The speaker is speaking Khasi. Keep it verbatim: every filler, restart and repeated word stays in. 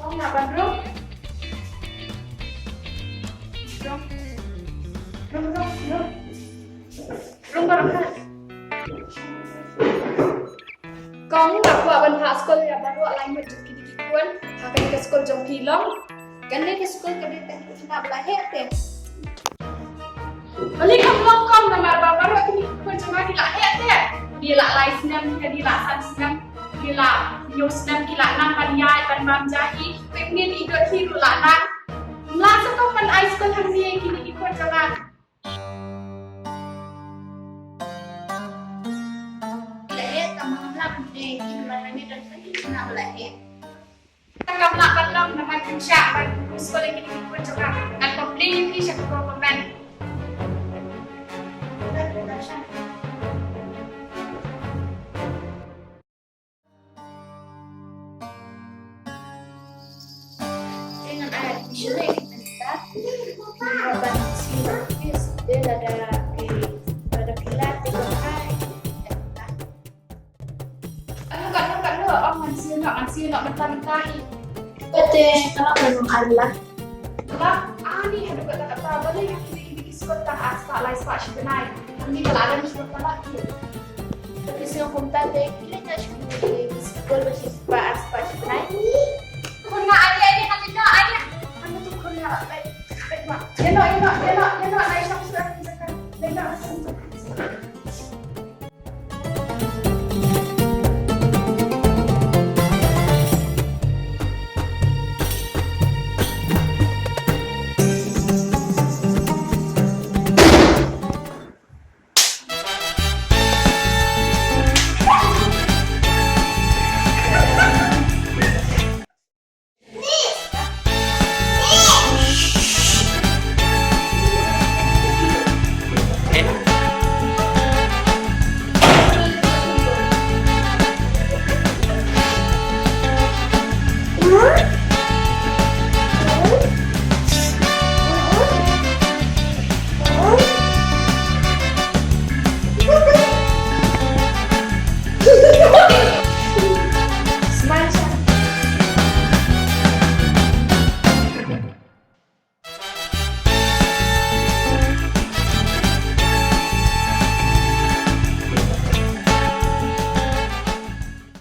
Kong, nga ban rung. Rung. Rung, rung, rung. Rung, rung, rung. Kong, nga kwah ban phah skul ïa baroh lai ngut jong kine ki khun ha kane ka skul jong phi long. Kane ka skul ka dei tang kine ba la heh te. Balei kam long, Kong, namar ba baroh kine ki khun jong nga ki la heh te. Ki la lai snem, ki la san snem, ki la hynñiew snem, ki la nang ban ïaid ban bam ja hi. Pynban ki don hi ruh la nang. Mlah sa Kong ban ai skul hangne ïa kine ki khun jong nga. Ki la heh, tang ba ngam lah ban pynbeit ïa ki namar hangne don tang kine ba la heh. Tang ba ngam lah ban long namar kim shah ban pynskul ïa kine ki khun jong nga. Ngan complain ïa ki sha ka government. Te ngan ai admission ïa ki mynta. Ngan ban siew notice te lada ki, lada ki lah te ban ai. Alo, kat alo, kat alo. Ong ngan siew noh, ngan siew noh mynta mynta hi. Te ka lah ban ai lah. Lah, ani haduh kata kata balei ngan kine kine ki skul tang ar spah lai spah shi bnai. Ngan kine lah lem shi bnai lah ki. Te ki siew kumta te ki leh na shi kine ki skul ba shi spah.